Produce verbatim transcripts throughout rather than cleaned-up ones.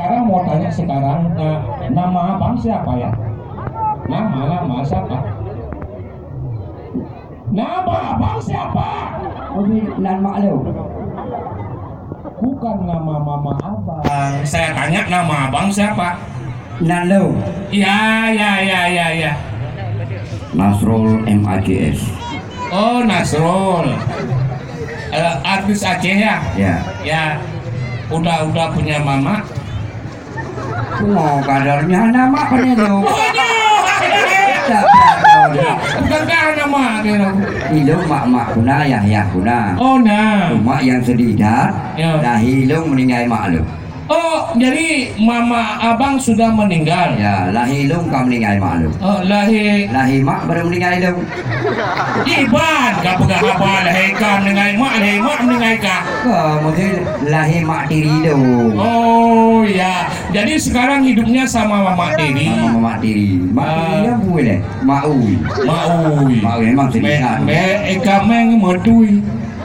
Sekarang mau tanya sekarang, na-, nama abang siapa ya? Nama, nama siapa? Nama abang siapa? Mesti nan mak lôn. Bukan nama mama abang. Saya tanya nama abang siapa? Nan lôn. Ya, ya, ya, ya, ya. Nasrul M A C S. Oh, Nasrul. Eh, artis Aceh ya? Ya. Ya. Udah, udah punya mama? Cuma kadarnya nama apa ni tu? Waduh. Tak, tak tahu dia. Bukan nama dia. Ilung mak-mak kuna, yah-yah kuna. Oh, nah. Cuma yang sedih dah, Ya. Lahé ilung meninggai mak lôn. Oh, jadi mama abang sudah meninggal? Ya, lahé ilung ka meninggai mak lôn. Oh, lahé. Lahé mak baru meninggai ilung. Iban ka peugah haba lahé ka meninggai mak, lahé mak meninggai ka. Ka, maksud lahé mak tiri ilung. Oh, ya. Jadi sekarang hidupnya sama mama tiri. Sama mama tiri. Mak tiri Ah. yang bui leh. Mak ui. Mak ui. Mak ui memang sedih Me-, sangat. me-, eh, kameng metui.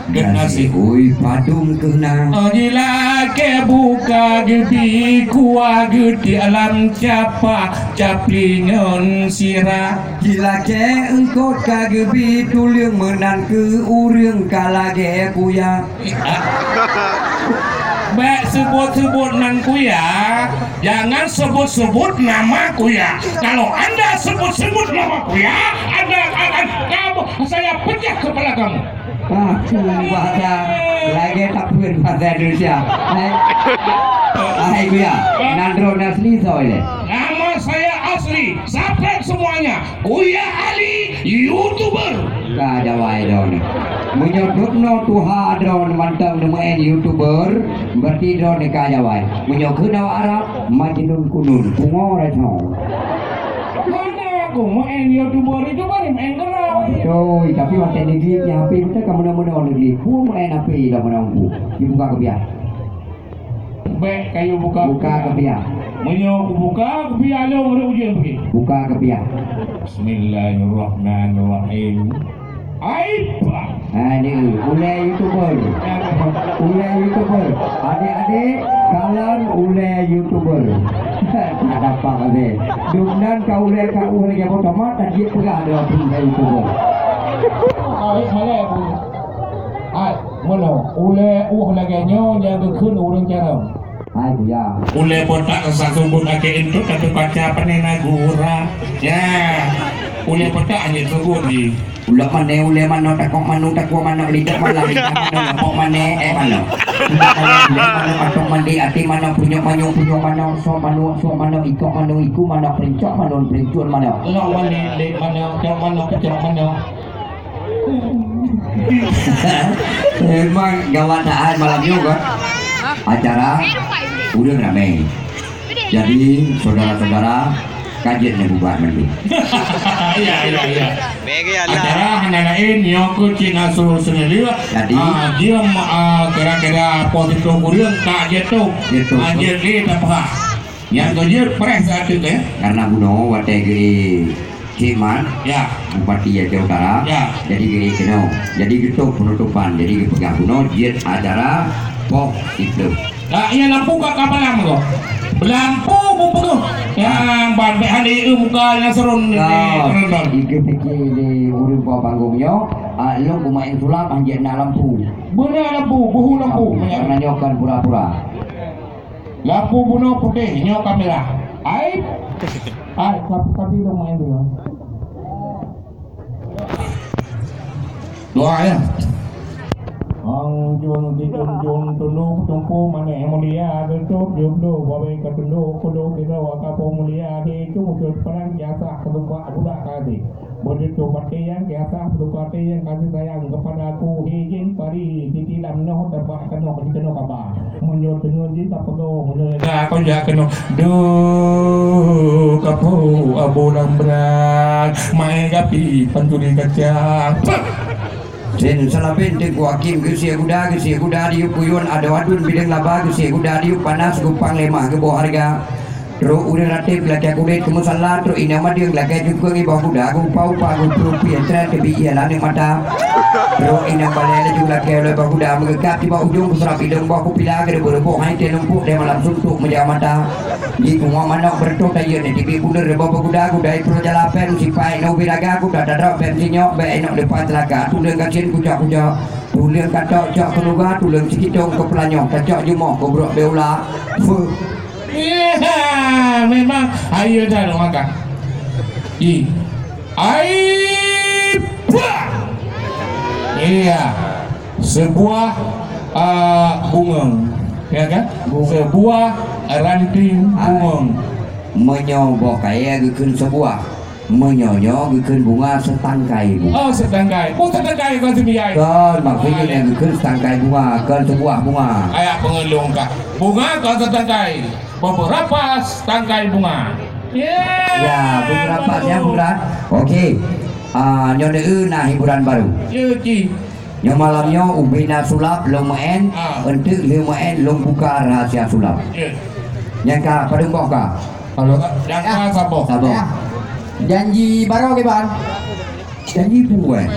Geunaséh. Ui padum keunan. Oh, jilakée buka geubi kuah geutiek lam capa, capli ngon sira. Jilakée eungkot ka geubi tuleueng meunan keu ureueng ka lagée kuya. Ah. Bék sebut-sebut nan kuya, jangan sebut-sebut nama kuya. Kalau anda sebut-sebut nama kuya, anda akan, kamu, saya pecah kepala kamu. Aku bahasa lagée tapeun bahasa Indonesia. Hai. Hai kuya, nan droeneuh asli soe lé? Nama saya asli, sampai semuanya. Kuya Ali, YouTuber. Ka jawai droeneuh. Meunyoe droeneuh tuha droeneuh mantong neumeu'en YouTuber, berarti droeneuh ka jawai. Meunyoe keunoe Arab, Majnun Kunun, pungo rasho. Mana aku meu'en YouTuber itu baru main gerak. Betul, tapi watée negeri punya H P betul ka meunoe-meunoe negeri. Pun meu'en H P dah meunoe empu. Dibuka keubiah. Bék kayue buka. Buka keubiah. Meunyoe kubuka keubiah lôn, ureueng ujeuen pih. Buka keubiah. Bismillahirrahmanirrahim. Aib. Aduh, ulée YouTuber. Ulée YouTuber. Adik-adik, kalon ulée YouTuber. Tak dapat habis. Dum nan ka ulée ka uh lagi botomat, tak jeuet peugah dia ulée YouTuber. Aib malée. Hai, meunoe, ulée uh lagée nyoe nyang geukheun ureueng carông. Hai, buya. Ulée botak rasa sumbut lagée intot tapi baca pane na gura. Ya. Ulée botak hana sumbut di. Ulok mané, ulée manok, takok manok, takok manok, lidak malam, lidak manok, lapok mané, eh, manok. Ulok mané, ulée manok, patok mandi, ati manok, punyok manyong, punyok manok, sop manok, sop manok, ikok manok, iku manok, perincok manok, perincun manok. Ulok mané, lé manok, cok manok, pecok manok. Memang gawat that malam nyoe kan. Acara ureueng ramé. Jadi saudara-saudara, ka jeuet neububar mandum. Ya, ya, ya. Acara hana laén nyoe keuh cit na suruh seuneuliek. Jadi? Ah, jeuem, ah, kira-kira poh siplôh kureueng ka jeuet tu. Jeuet tu. Ah, jeuet lé tapeugah. Nyang keu jeuet preh saat tu, eh? Karena bunoe watée geuék Cik Man, Ya. Bupati Aceh Utara, Ya. Jadi geuék keunoe. Jadi geutôp penutupan, jadi geupeugah bunoe jeuet acara poh siplôh. Ah, iya lampu ka, ka balam tu. Lampu beupeugah. Ya, ban bék hana eu muka nyang seron ni, Oh, nonton. Igeupike lé ureueng bak panggong nyoe, ah, lôn kumaén sulap hanjeuet na lampu. Beuna lampu, beuhu lampu. Karena nyoe kan pura-pura. Lampu bunoe putéh, nyoe kamera. Ai. Ai, tapi, tapi dong main dulu. Doa ya. Ang jun di jun jun tunduk tumpu manéh mulia geutôb jublu babai ka tunduk kudu kira waka po mulia di itu mucut perang jasa kebuka budak kadi. Beudeuh peuhatian, biasa peuhatian kasih sayang kepada aku, izin pari, titi lam noh, teumpat keunoe, di keunoe kaba. Meunyoe teungeut jih tapeugoe, meunyoe ka kau jak keunoe. Duh, kapu abu lam brat, mai gapi pancuri kacang. Sin salabin Teungku Hakim geusie guda, geusie guda diyup kuyun, adoe adun bideng laba, geusie guda diyup panas, gupang lemah geuboh harga. Trok ureuëng ratéb lakée kulét keu musala, trok inong madeueng lakée jukeueng, i boh guda geuupa-upa, geupeureupi treb teubiet ié laneuk mata. Trok inong balée laju lakée ulée boh guda meugeukab, tibak ujong geuseurap idong boh kupila, geureubôk-reubôk hai tée lumpok, deh malam suntok meujak mata. Di pungoh manok beureutoh tayeuen, teubiet buleuen reuboh boh guda, guda i pruet jala pém, sipai neu ubit raga, guda tadrop pém sinyok, bék inok leupah teulaka, tuleueng gasien kucok-kucok, tuleueng katok cok keunuga, tuleueng sikitong keu peulanyoh, tacok jumoh keu brok beu ula. Feuh. Iya, memang ayo dah dong makan. I. Ai. Pah. Iya. Sebuah uh, bunga. Ya kan? Bunga. Sebuah ranting bunga. Meunyoe boh kayée geukheun sebuah. Meunyoe nyoe geukheun bunga setangkai bunga. Oh, setangkai. Oh, setangkai kon seumiai. Kon, maksudnya nyang geukheun setangkai bunga, kon sebuah bunga. Kayak pengelung kah. Bunga kon setangkai. Beberapa setangkai bunga. Ya, beberapa ya, bunga. Okey. Ah, nyoe na hiburan baru. Ya, Ci. Nyoe malam nyoe ubé na sulap lôn meu'en, enteuk lheueh meu'en lôn buka rahasia sulap. Ya. Nyang ka padum boh ka? Kalau nyang ka saboh. Saboh. Ya. Janji baroe kiban? Janji buet.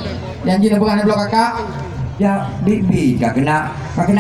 Janji neupeugah neublok kakak? Ya, bi-bi ka keunak, ka keunak